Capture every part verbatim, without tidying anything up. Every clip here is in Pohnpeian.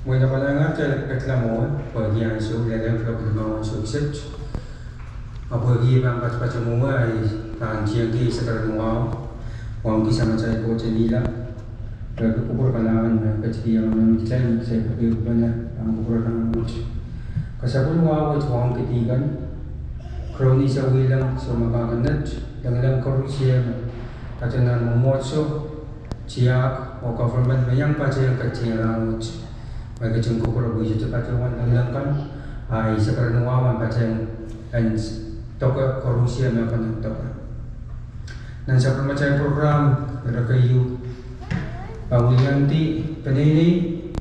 Mwein apwal ahnga kitail ketikihla mwowe, pwehki ansou lel kuloak limau ansou kiset. Ahpw pwehki pahn patopato mwowe, I pahn tiengki sakararan wahu, wauneki Samatail Koht en ihla, pwehki kupwur kalahngan me ketikihong kitail, me kitail pahn kupwurki nan kupwur kalahngan. Kasapwil wahu wet wauneki dihken, Kroni Sawileng, Soumakahk en Nett, lengileng koarusie me patohwan mwomwohdiso, tiahk oh government me iang patehng ketikihong rahnwet. Me ketin kupwur pwe I sohte patohwan lengileng kan, a I sakararan wahu en patehng en doke koarusie me pahn doke. Nan sapwellimatail program, ire keieu, pahn wiliandi peneinei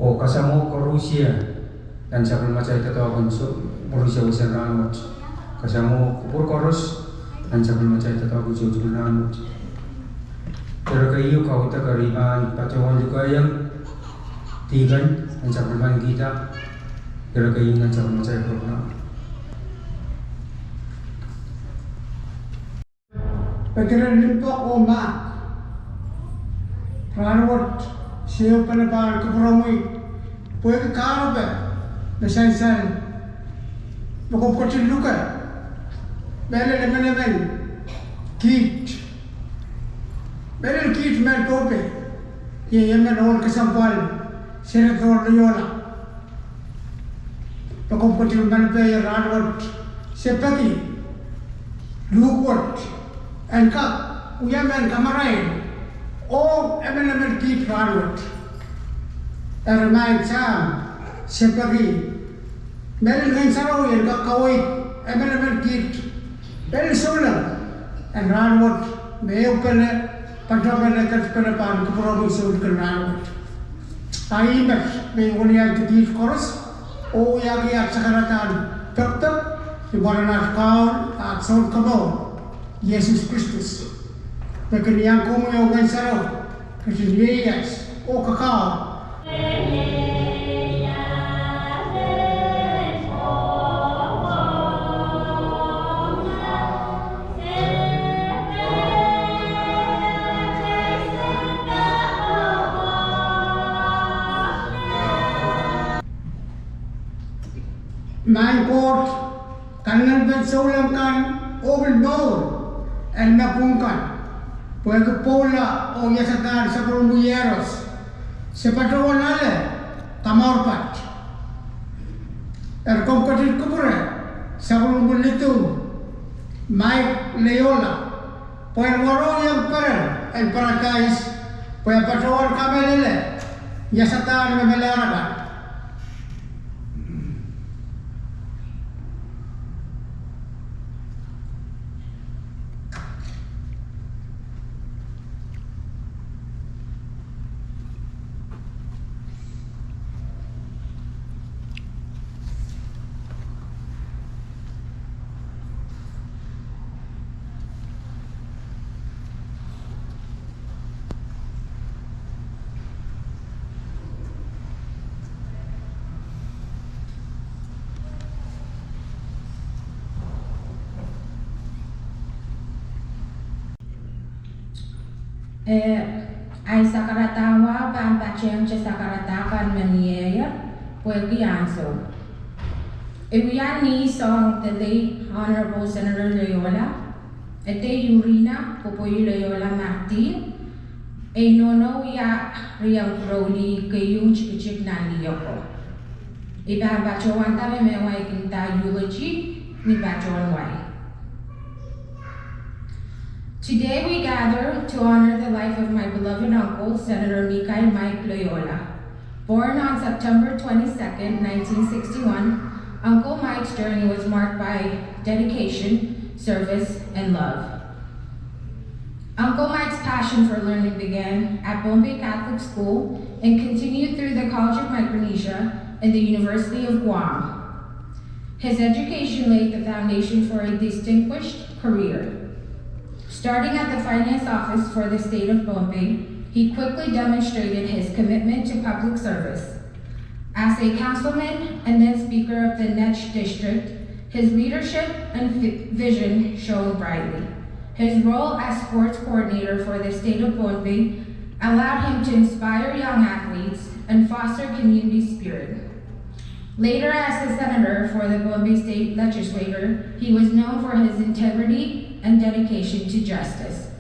oh kasamwo koarusie nan sapwellimatail doadoahk en sou, koarusie wesen rahnwet. Kasamwo kupwur koaros nan sapwellimatail doadoahk en soutik en rahnwet. Ire keieu kaudok eri pahn patohwan likeieng dihken en sapwellimankihda ire keieu nan sapwellimatail program. Pekeren limpoak oh mahk. Rahnwet se ehupene pahn kupwuromwi pwehki kahrepe me sansal me komw ketin luke mehlel emenemen kiht, mehlel kiht mehn Pohnpei, iei emen ohl kesempwal Senator Leola. Me komw ketin manipei rahnwet, se peki luhk wet en kak wia mehn kamarain ong emenemen kiht rahnwet. Eri maing Sahm, se peki mehlel Ngehn Sarawi en kak kaweid emenemen kiht, mehlel souleng en rahnwet me ehupene, patopene, ketipene pahn kupwuromwi soutik en rahnwet. A ih met me I weliandi kiht koaros oh wiahki at sakaradahn pekpek ni mwaren at Kaun, at Sounkomour, Sises Kristus. Me kin iang komwi oh Ngehn Sarawi ketin ieias oh kakao. Maing Koht, kanengamah en souleng kan oh pil mour en me pwung kan, pwehki pwoula oh iasadahn sapwellimomwi Iehros, se patohwan ale kamour pat. Eri komw ketin kupwure sapwellimomwi Lidu, Maik Leola, pwe en warohng iang peren en paradais, pwe e patohwan kamehlele iasadahn me melahr akan. Eh, ahi sakaradahn wahu pahn patehngte sakaradahn kan me nieie, pwehki ansou. I wia ni soang the late Honorable Senator Leola, Ede Urina Popoyu Leola Martin, ei nohno wia riang Crowley keieun tikitik nan liho ko. I pahn patohwanda me mehn wai kin nda eulogy ni patohwan wai. Today we gather to honor the life of my beloved uncle, Senator Mikhail Mike Loyola. Born on September twenty-second, nineteen sixty-one, Uncle Mike's journey was marked by dedication, service, and love. Uncle Mike's passion for learning began at Pohnpei Catholic School and continued through the College of Micronesia and the University of Guam. His education laid the foundation for a distinguished career. Starting at the finance office for the state of Pohnpei, he quickly demonstrated his commitment to public service. As a councilman and then speaker of the Nett District, his leadership and vi-, vision shone brightly. His role as sports coordinator for the state of Pohnpei allowed him to inspire young athletes and foster community spirit. Later, as a senator for the Pohnpei State Legislature, he was known for his integrity and dedication to justice.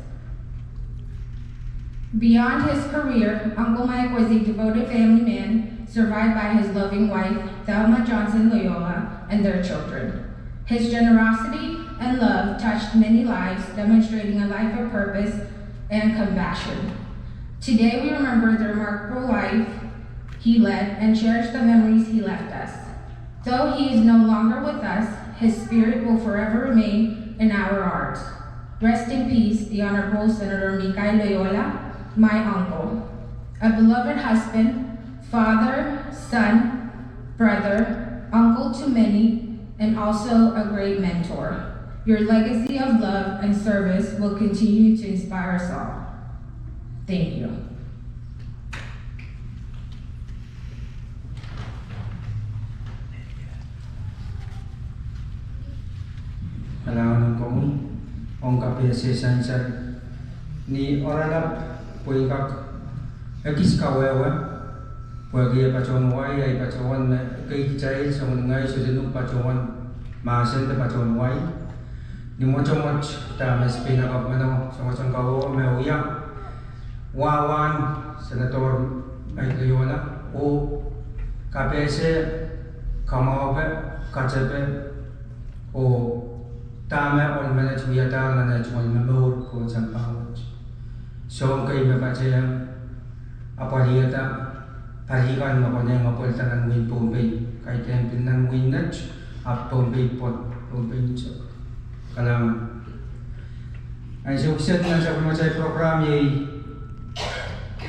Beyond his career, Uncle Mike was a devoted family man, survived by his loving wife, Thelma Johnson Loyola, and their children. His generosity and love touched many lives, demonstrating a life of purpose and compassion. Today, we remember the remarkable life he led and cherish the memories he left us. Though he is no longer with us, his spirit will forever remain in our hearts. Rest in peace, the Honorable Senator Mikael Loyola, my uncle. A beloved husband, father, son, brother, uncle to many, and also a great mentor. Your legacy of love and service will continue to inspire us all. Thank you. Kalahngan en komwi, ong kapehse sansal ni oaralap pwe I kak ekis kawehwe, pwehki e patohwan wai ahi patohwan me ekei kitail, soangen ngehi sohte nohk patohwan mahsen de patohwan wai. Ni mwotomwot, dahme Speaker of Government, soangosoang kawewe me wia wahwahn Senator Mike Loyola, oh kapehse, kamwahupe, katepe, oh dahme ohl menet wiahda nan eh tungoal momour pohn sampah wet. Soahng kei me patehng apwalihada pali kan me konehng apwalihada nan wehin Pohnpei, kaidehn pil nan wehin Net, ahpw Pohnpei pwon, Pohnpei nso. Kalahngan. Ansou kiset nan sapwellimatail program iei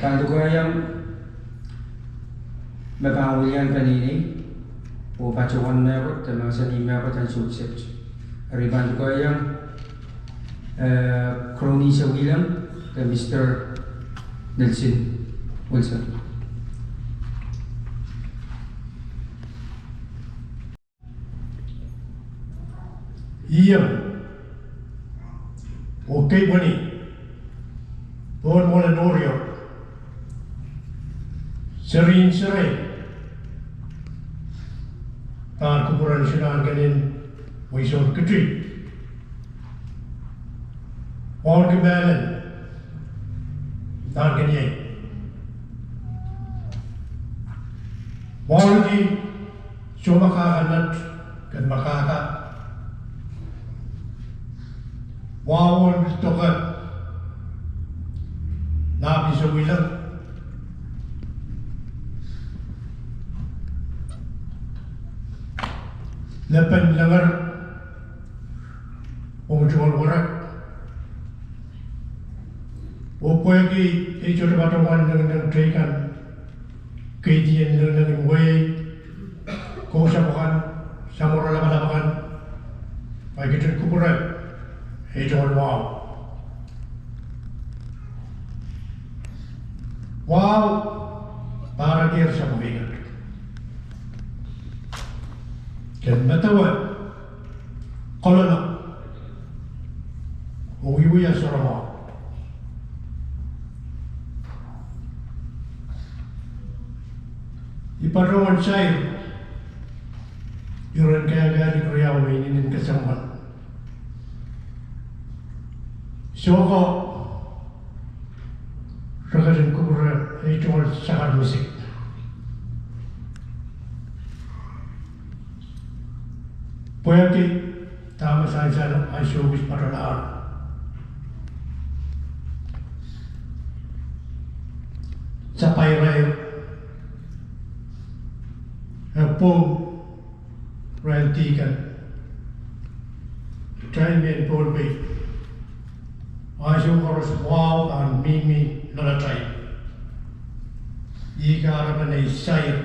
pahn lukehiong me pahn wilian peneinei, oh patohwan mehkot de mahsanih mehkot ansou kiset. Eri pahn lukehiong, eh, Crony Sewileng de Mister Nelson Wilson. Iem, oh kei pwehn pohn mwoalen ohl, serien serei, pahn kupwuren Sinankenen Weisol Kiti, wauneki mehlel, Sinankeniei, wauneki soumwahu kan met, ken makahka, wahu en pil doke, Lahpi Sewileng, Lepen Lenger, ong tungoal werek, oh pwehki ei sohte patohwan lengileng teikan, keidien lengileng en wehi, kousapw akan, samworo lapalap akan, pwe I ketin kupwure ei tungoal wahu. Wahu pahrekier sapwkeiket. Ken medewe kololo oh wiewia sohromwahu. I patohwan sair iren kehkehlik riau me inenen kesempwal. Soh ko, re ketin kupwure ei tungoal sakar misik. Pwehki dahme sansal ansou kis patohlahng, sapai irail, e pwung irail dihken, kitail mehn Pohnpei, ansou koaros wahu pahn mihmi loalatail. Ih kahrepen ei sair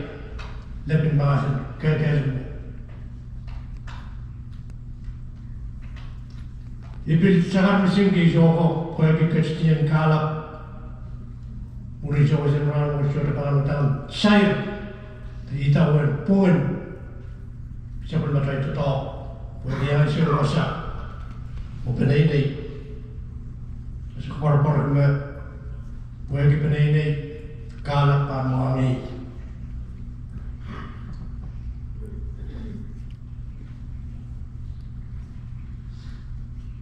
lepin mahsen kehkehlik. I pil sakar mising kei soh ko pwehki ketidien kahlap mwurin soukohp en rahn wet, sohte pahn uhdahn sair de idawehn pwungen sapwellimatail doadoahk, pwehki ansou wasa oh peneinei, ese koapworopwor me pwehki peneinei kahlap pahn mwahngih.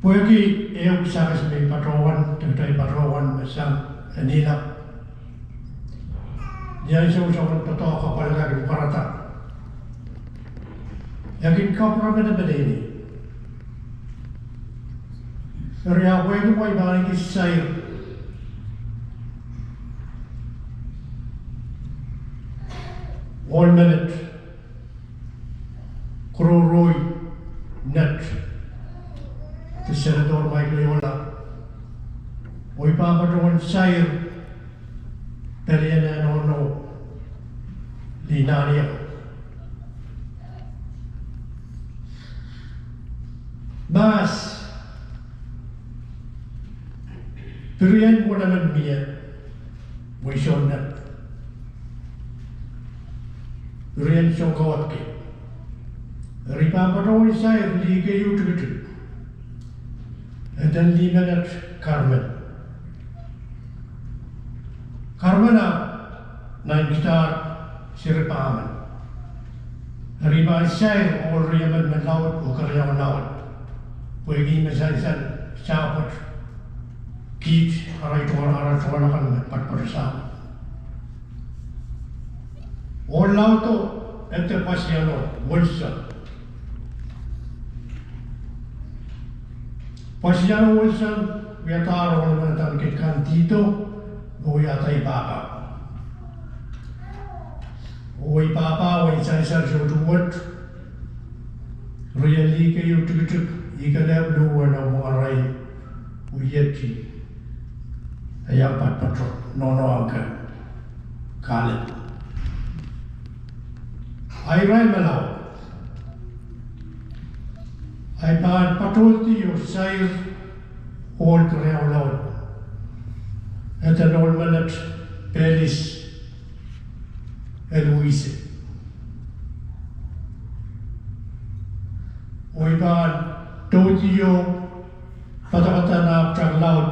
Pwehki ehu kisakis me I patohwan, de kitail patohwan me sang e nilap. Ni ansou soangen doadoahk kapwal kan I pwarada. E kin kapwuromwi me peneinei. Eri ahpw pwehki mwein I pahn kihong sair ohl menet Kororohi Nett de Senator Mike Loyola, oh I pahn patohwan sair pelien eh nohno lih Nanier. Mahs, pirien wenemen mie, Weison Nett, pirien sounkawadki. Eri I pahn patohwan sair lih keieu tikitik, eden lih menet Carmen. Carmen ahpw nainekitail seri pahmen. Eri I pahn sair ohl riemen me laud oh keriaun laud, pwehki me sansal sapwet kiht arail tungoal, arail tungoal akan me patpato sapwet. Ohl laudo, ede Pasiano Wilson. Pasiano Wilson wiadahr ohl menet en Kit Kan Dihdo, oh wiahda ei pahpa. Oh ei pahpa wia sansal soutuk wet, riei lih keieu tikitik, I kelehpw luhwei nan mwaren arail wiewiahti, e iang patpato nohno ahmw kehn kahlap. Ahi irail me laud. Ahi pahn patohdi oh sair ohl keriau laud, eden ohl menet Pelis Eluise. Oh I pahn toudio padokada nah pwutak laud,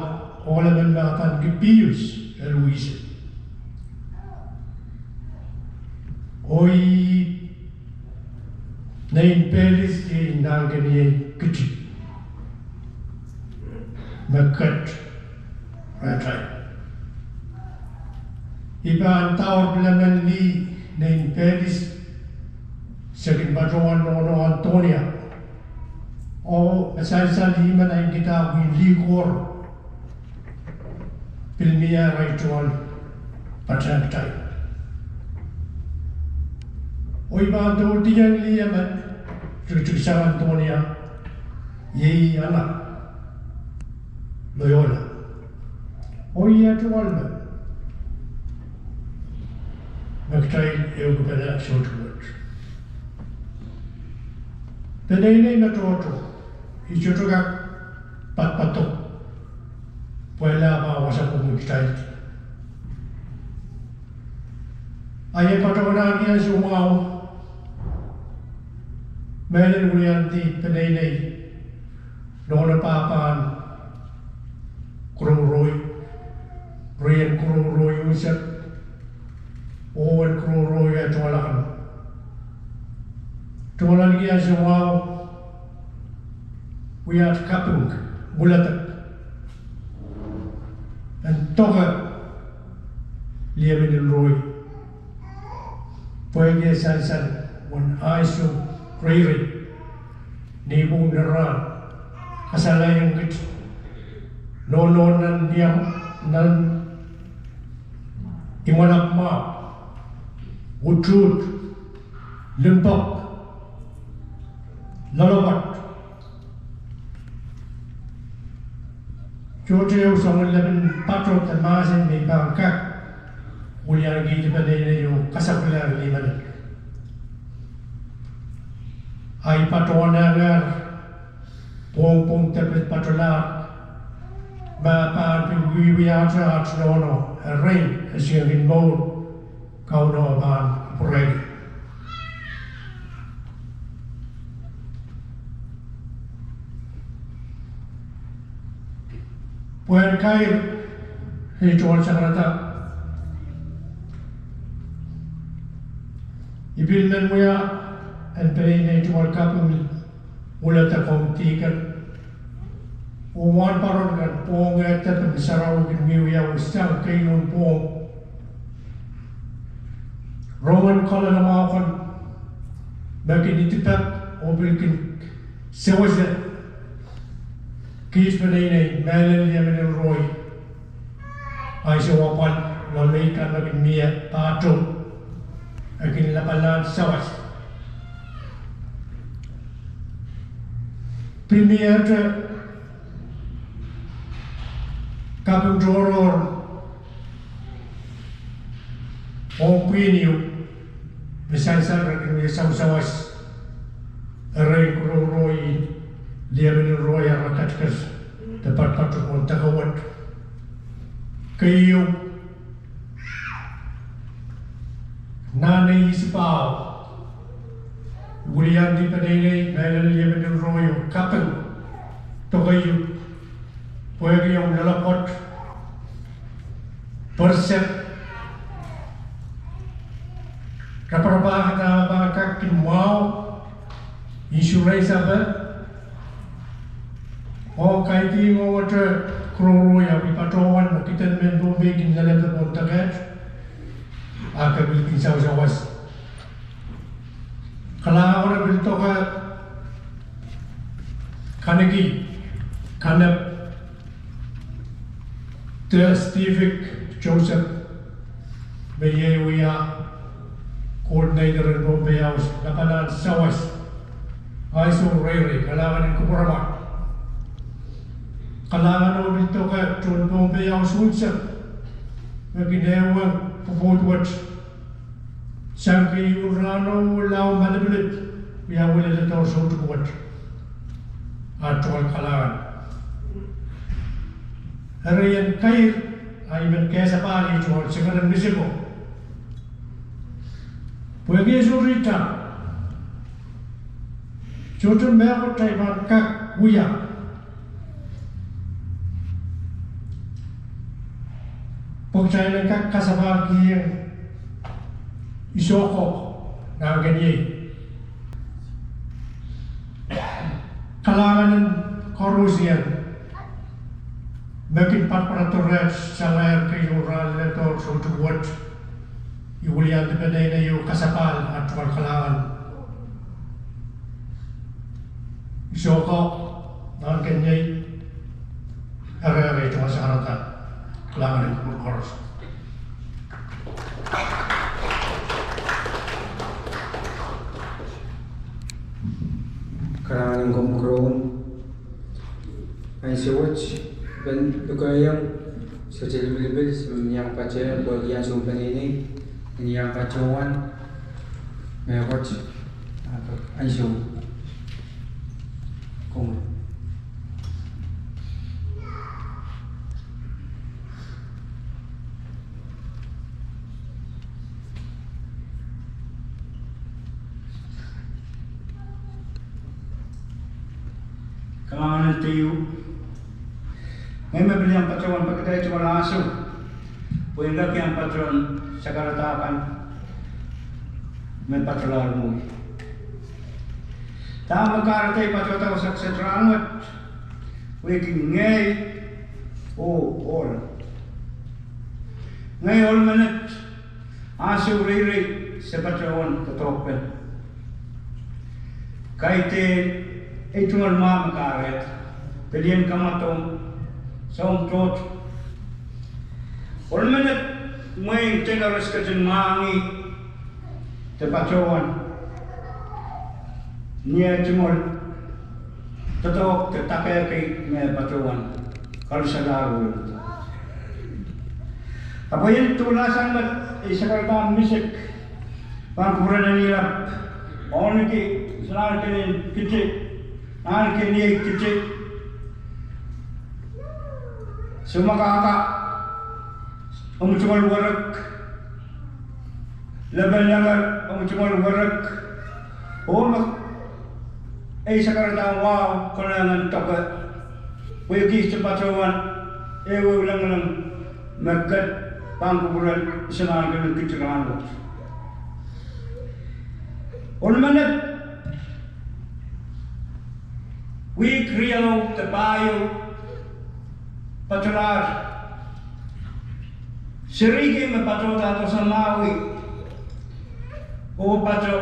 ohl emen me adaneki Pius Eluise. Oh ih nein Pelis, ih nahnken iei Kiti me ket rehtail. I pahn daur pil emen lih nein Pelis, se kin patohwan nohno Antonia. Oh me sansal ih me nainekitail wia lih koaros, pil mie arail tungoal patehng kitail. Oh I pahn doudiyong lih emen, tikitik sang Antonia, iei Anna Loyola. Oh ih tungoal me, me kitail ehukipene soutuk wet. Peneinei me tohto, I sohte kak padpadok pwehla pahn wasa pwungki kitail. Ahi patohwan ahneki ansou mwahu, mehlel wiliandi peneinei, nohno pahpahn Kororohi, rien Kororohi unsek, oh en Kororohi eh tungoal akan. Tungoal ahneki ansou mwahu, wiahda kaping, mwiledek en doke lih emen en Rohi, pwehki e sansal uwen ansou reirei, nipwong, rahn, kasalehiong kit nohno nan, nan imwalap mwahu, utuht, limpoak, loalopwoat. Sohte ehu soangen lepin pato de mahsen me I pahn kak wiliankihdi peneinei oh kasapwelehr lih menet. Ahi patohwanehr pwohng pwung de pil patolahr, ma pahn pil wiwiahte aht nohno, erein e singek en mour, Kauno pahn pwurehng. Pwehn kair ei tungoal sakarada, I pil men wia en peneinei tungoal kaping, mwiledek ong dihken, Oh wahnpoaron kan, pwohng ehte pil sarawi kin wiewia sang keieun pwohng. Rohng en kolahng mwahu kan me kin idipek oh pil kin sewese kiht peneinei, mehlel lih emen en Rohi. Ansou apwal, loalei kan me kin mie pato, e kin lapalahn sawas. Pil mie ehte kaping tohrohr ong pwihn ieu, me sansal re kin mie sawasawas. Erein kurouroi, lih emen en Rohi ara ketiket de patpato pohn deke wet. Keieu, nan ei isipahu, wiliandi peneinei, mehlel lih emen en Rohi, oh kaping dokeyu, pwehki omw loalopwoat, persek, raparapahkada me pahn kak kin mwahu, insurance ape, oh kaidehn ongete kurouroi, ahpw I patohwan me kiden mehn Pohnpei kin leledo pohn deke wet, a ke pil kin sawasawas. Kalahngan pil doke Kaniki Kanep de Stephen Joseph, me iei wia coordinator en Pohnpei House, lapalahn sawas. Ansou reirei, kalahngan en kupwuramwail. Kalahngan oh pil doke tohn Pohnpei House unsek, me kin ehuong pwopwoud wet sang keieun rahno lao malipilip, wiawi leledohr soutuk wet. At tungoal kalahngan. Eri I en keir, I men kesapahl tungoal sekeren miseko, pwehki e sohte dah, sohte mehkot kitail pahn kak wia, pwe kitail en kak kasapahlkihong Isoko Nahnken Iei. Kalahngan en koaros me kin patpatohrehte sang keieun rahn leledohr soutuk wet. I wiliandi peneinei oh kasapahl at tungoal kalahngan. Isoko Nahnken Iei, erehrei tungoal sakarada. Kalahngan en kupwur koaros. Kalahngan en kupwur koaros. Ansou wet, I pahn lukehiong sohte lipilipil, se men iang patohwan, pwehki ansou peneinei, en iang patohwan mehkot, ahpw ansou komwi. Kalahngan en teieu. Ngehi me pil iang patohwan pekida tungoal ansou, pwe I en kak iang patohwan sakarada kan me patohlahr mwowe. Dahme kahrehda I patohda wasa kiset rahnwet, pwehki ngehi, oh, ohl, ngehi ohl menet, ansou reirei se patohwan doadoahkpen. Kaidehn ei tungoal mwahu me kahrehda, pil I en kamwadong soahng tohto. Ohl menet, mwein deke koaros ketin mwahngih de patohwan ni eh tungoal doadoahk de dake kei me patohwan kalusalahr. Ahpw I en doula sang me ei sakarada misek pahn kupwuren Anialap, Ohniki, Sanahnken Kiti, Nahnken Iei Kiti, Soumakaka, omw tungoal werek, Lepelenger, omw tungoal werek, oh me ei sakarada wahu konehng en doke, pwehki se patohwan ehuehu lengileng me ket pahn kupwuren Sanahnken Kiti rahnwet. Ohl menet, wihk riau de pahieu, patohlahr seri kei me patohdahdo sang Maui oh pato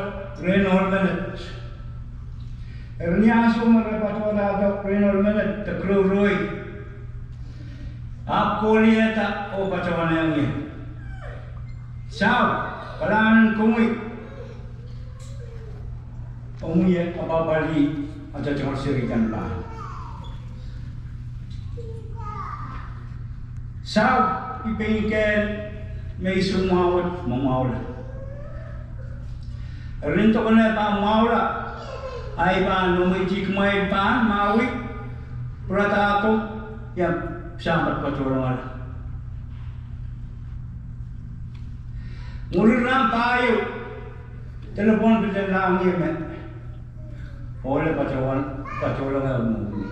rehn ohl menet. Eri ni ansou me re patohdahdo rehn ohl menet de Kroroik, ahpw kohliehda oh patohwan ehng ie, Sau, kalahngan en komwi, omwi apwapwalih atail tungoal seri kan pahn. Sau, I pein kehl me I soumwahu wet me mwahula. Eri nin duwen e pahn mwahula, ahi pahn omweitih kumwail pahn Maui, pwuradahko, I ahpw pahn patohlongala. Mwurin rahn pahieu, delepwohn pil lahng ie me ohl e patohwan, patohlonge mwohni.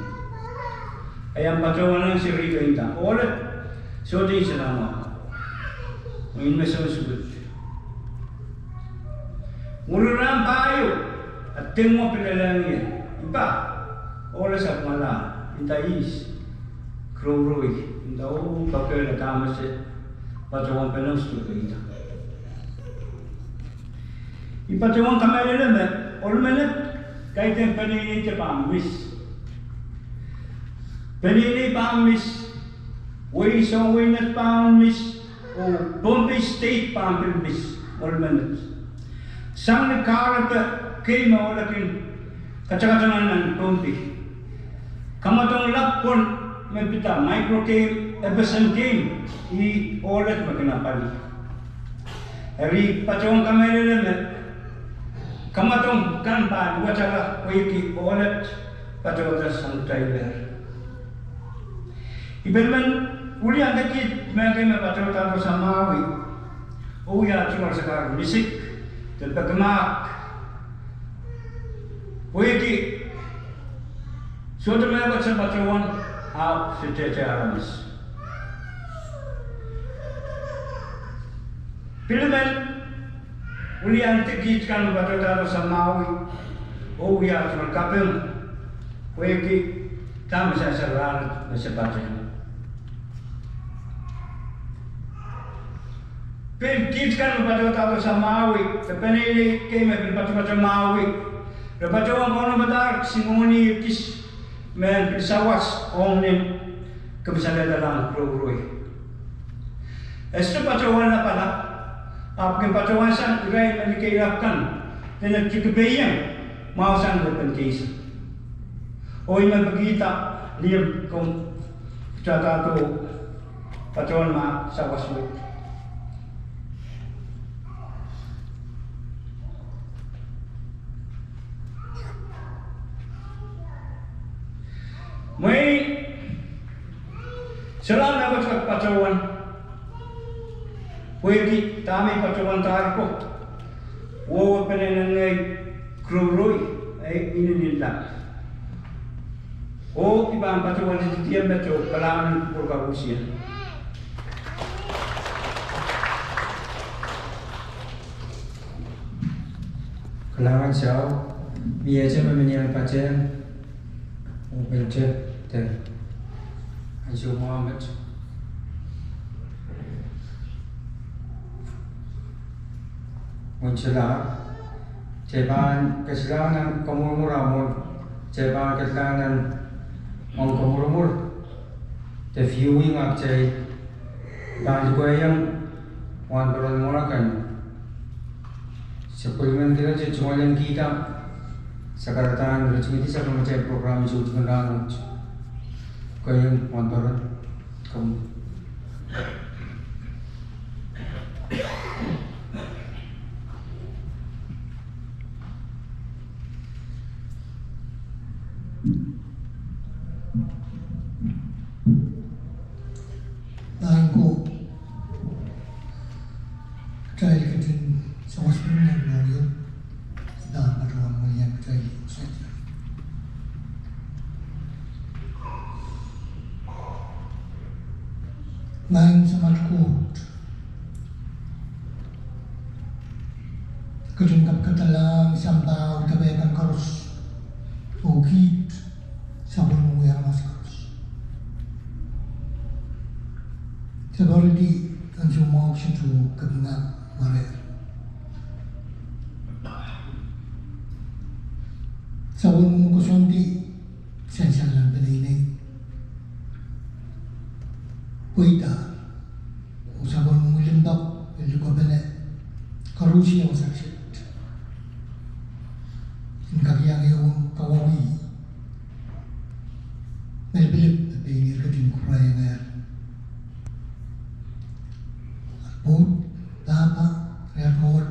E iang patohwan seri kei nda, ohl e sohte insenamwahu, oh I men sewesewes. Mwurin rahn pahieu, a dengwa pil lelehng ie, I pah, ohl e sapwungala, I nda ihs, Kroroik, I nda oh, kapehla dahme se patohwan pene ustu kei nda. I patohwan kamehlele me ohl menet kaidehn peneinei te pahn miss. Peneinei pahn miss, wehi soahng wehi met pahn miss, oh Pohnpei State pahn pil miss ohl menet. Sang ni kahrepe kei me ohl e kin katakatangan nan Pohnpei, kamwadong lap pwon me pid micro game, FSM game, ih ohl et me kin apwalih. Eri patohwan kamehlele me kamwadong kan pahn wetala pwehki ohl et patohda sang tailer. I pil men wiliandi kiht mehkei me patohdahdo sang Maui oh wia tungoal sakar misik de pekimahk, pwehki sohte mehkot se patohwan, ahpw se tehte aramas. Pil men wiliandi kiht kan me patohdahdo sang Maui oh wia tungoal kaping, pwehki dahme se sarawi me se patohwan. Pil kiht kan me patohdahdo sang Maui, de peneinei kei me pil patopato Maui, re patohwan kaunopada kisin mwohni ekis me pil sawas ong nin kepsalehda lahng Kroroik. E sohte patohwan lapalap, ahpw kin patohwan sang irail me likeilap kan, dene tikipehiong mwahusang lepin keisa. Oh I men pekihda lih en komw pwuradahdo patohwan ma sawas wet. Mwein solahr mehkot kak patohwan, pwehki dahme I patohwandahr ko, oh peneinei ngehi Kroroik, e inenen lap. Oh I pahn patohwan idih met oh kalahngan en kupwur kak usie. Kalahngan Sau, mie te me mie patehng, oh pil te, te ansou mwahu met. Mwein solahr, te pahn kesiluhn nan komwurumwur a mwo, te pahn kesiluhn nan ong komwurumwur, de viewing, ahpw te pahn likwehiong wahnpoaron mwohn akan. Se pil men kihda, se tungoal en kihda sakaradahn ritingidi sapwellimatail program en soutik en rahnwet. Keieu wahnpoaron. Komw. Maing Koht, kitail ketin sewesei nan mohngiong, I pahn patohwan mweidohng kitail unsek. Maing Samat Koht, ketin kapkadahr sampah oh dahme kan koaros, oh kiht sapwellimomwi aramas koaros. Separiti ansou mwahu kiset oh kapinga mwarer. Sapwellimomwi koasoandi sansal nan peneinei pweida, oh sapwellimomwi limpoak me likopene koaros wasa kiset en kak iang ehu kawauwih me lipilipil me pein irail ketin kupwureiengehr. Pwuhd, pahpa, riar mour,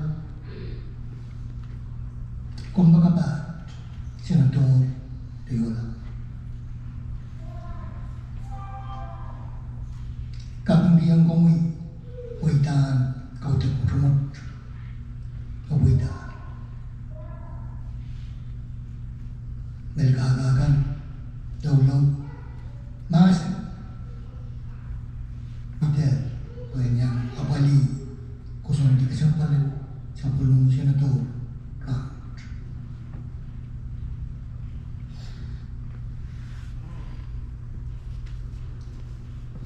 kompoakepaht, senatohr, peiwala. Kapingkihong komwi pweidahn kaudok rongamwahu me pweida, me likaga kan, loulou, mahsen, ide, pwehn iang apwalih koasoandi kesempwal en sapwellimomwi senatohr rahnwet.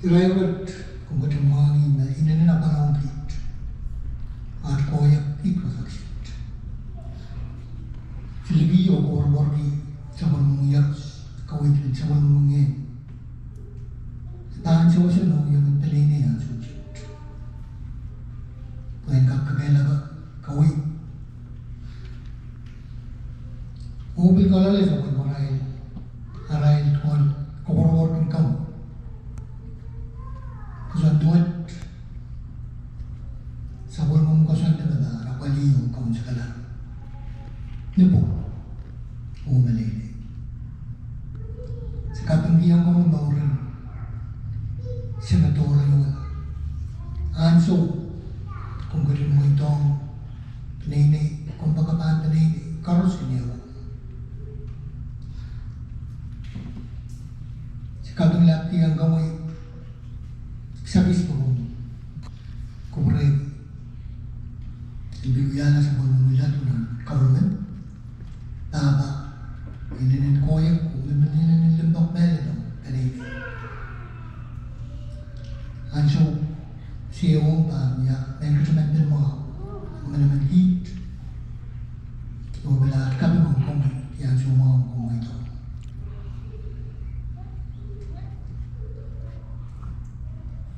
Irair wet komw ketin mwahngih me inenen apwal ong kiht, aht koahiek kiht wasa kiset. Se liki oh koapworopworki sapwellimomwi iehros, kaweid en sapwellimomwi ngehn, pahn sewese mohngiong en peneinei ansou kiset, pwehn kak kakehlaka kaweid oh pil kalelehda sapwellimarail, arail duwen koapworopworki komwi. Koasoandi wet, sapwellimomwi koasoandi me pahn apwalih ong kaunsekala, nipwong, oh meleilei. Se kapingkihong komwi mouren senatohr Iola, ansou komw ketin mweidohng peneinei, kompoakepahn peneinei koaros en ehu. Se kapinglahkihong komwi kisakis pwuhng kupwure en pil wiahla sapwellimomwi ladu nan government, pahpa, inenen koahiek, oh me inenen limpoak mehlel ong peneinei. Ansou se ehu pahn wia mehn ketimen pil mwahu, emenemen kiht, oh pil aht kaping ong komwi ni ansou mwahu komw mweidohng.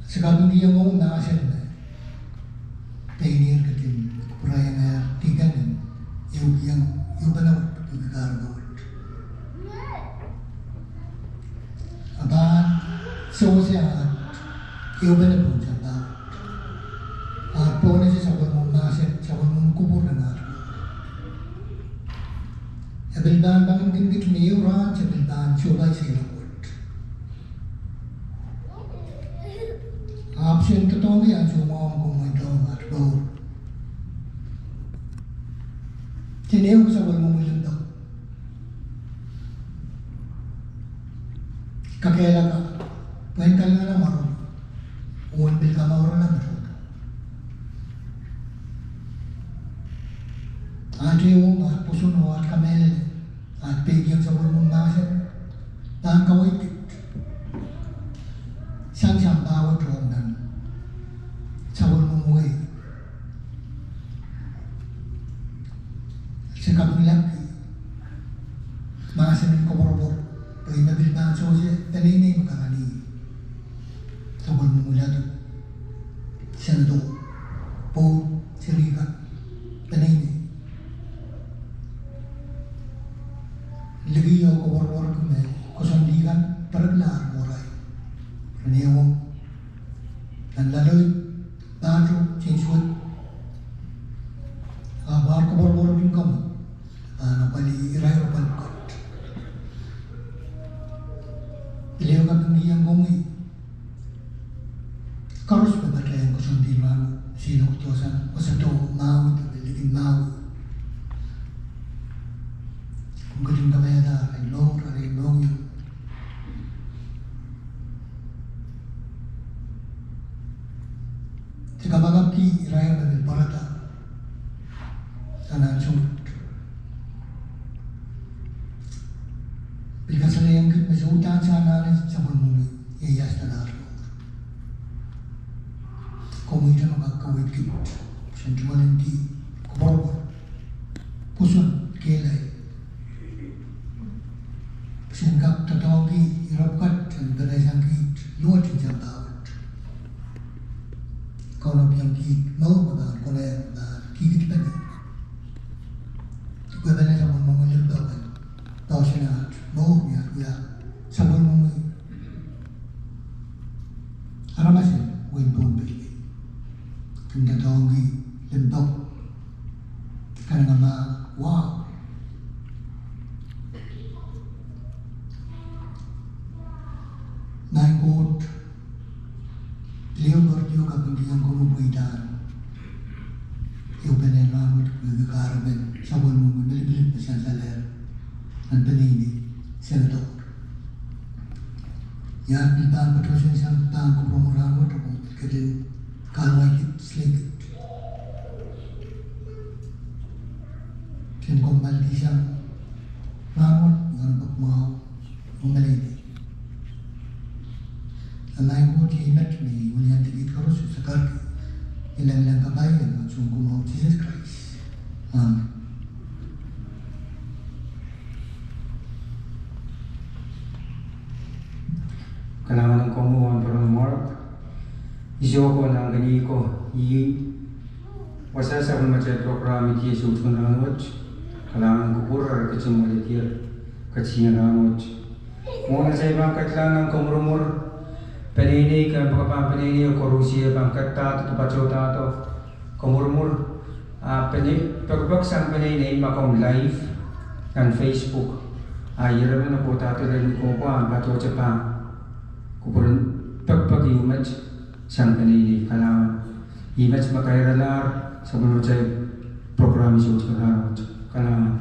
Se kapingkihong komwi mahsen me pein irail ketin kupwureiengehr dihken en ehukihong ehupene wet pwehki kahrepe wet, a pahn sewese aht ehupene pohn sampah wet, aht pohnese sapwellimomwi mahsen, sapwellimomwi kupwur en aht mour. E pil pahn pangin kin kiht me ehu rahn se pil pahn sohpai seiloak wet. Ahpw se en doadoahngki ansou mwahu komw mweidohng aht mour, se en ehukihong sapwellimomwi limpoak, kakehlaka, pwehn kalinganahla mwaromwi, oh en pil kamourala me tohto. Aht ehuong, aht pwoson oh aht kamehlele, aht peikiong sapwellimomwi mahsen, pahn kaweid kiht sang sampah wet ong nan sapwellimomwi wehi. Se kapinglahki mahsen en koapworopwor, pwe ih me pil pahn sewese peneinei me karanih, sapwellimomwi ladu, senatohr, pwoud, serihkan, peneinei. Liki oh koapworopworki me koasoandi kan pirekla ar mourail, ren ehuong nan loaloi, pahtou, tehnsuwed, ahpw ar koapworopworki komwi pahn apwalih irair apwal pwukat. Pil ehu kapingkihong komwi koaros me patehng koasoandi rahno, seiloak dohsang wasahdo Maui, pil likin Maui. Komw ketin kapaiada arail mour, arail mohngiong. Se kapakapki irair me pil pwarada nan ansou wet, pil kasalehiong kiht me se uhdahn anahne sapwellimomwi ieias nan aht mour. Kit, sen tungoal en kih kupwurpwur, pwoson kehlail, sen kak doadoahngki ire pwukat en peresang kiht luwet en sampah wet. Kaunopada kiht mour me pahn kolahng, pahn kihkihdi pene. Kepene sapwellimomwi limpoak en poahsoan aht mour, ni aht wia sapwellimomwi aramas en wehin Pohnpei. Kin doadoahngki limpoak, kanengamah, wow. Maing Koht, pil ehu poaridi oh kapingki ong komwi pweida. Ehupene rahnwet pwehki kahrepen sapwellimomwi me lipilipil me sansalehr nan peneinei, sengedor. Ia pil pahn patohsang sang pahn kupwuromwi rahnwet, oh ketin kahluwa kit, sileikit. Kin kommoaldi sang rahnwet, nan pwuhk mwahu, oh peneinei. Maing Koht, iei met me I weliandi kiht koaros oh sakarki. I lelehng kapai ong Sounkomour Sises Krais. Amen. Kalahngan ong komwi wahnpoaron Mark. Iso ko nan kihong ko ih wasa sapwellimatail program idier soutik en rahnwet. Kalahngan kupwur ong ketin mweidohng ketin rahnwet. Mwohn atail pahn kedlahng nan komwurumwur, peneinei, kempoakepahn peneinei, koarusie pahn ketido, patohdo, komwurumwur, ah, pene, pekipek sang peneinei, ma komw live nan Facebook, ah, ire men me kohdo lel ni kohkohp, ah, patohdo pahn kupwuren pekipek ieu met sang peneinei. Kalahngan. Ih met me kairalahr sapwellimatail program iso en rahnwet. Kalahngan.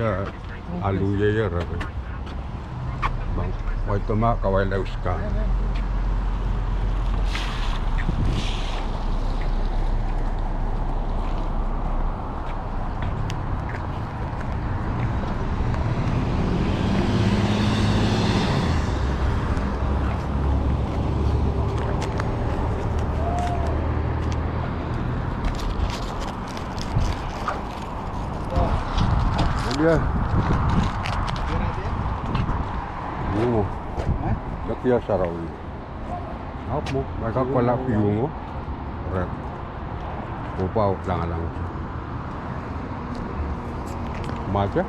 Ia, alu ie ie rere. Mah, wai toma kawaila uska. Ia. Ia mo. Ia kia sarawi. Ahpw mo, ma ke kohla view mwo. Rek. Pwopwahu langalang. Maja.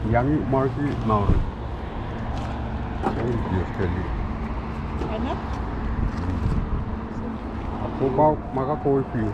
Iang marki mauri. Iang dios keli. Pwopwahu ma ke kohla view.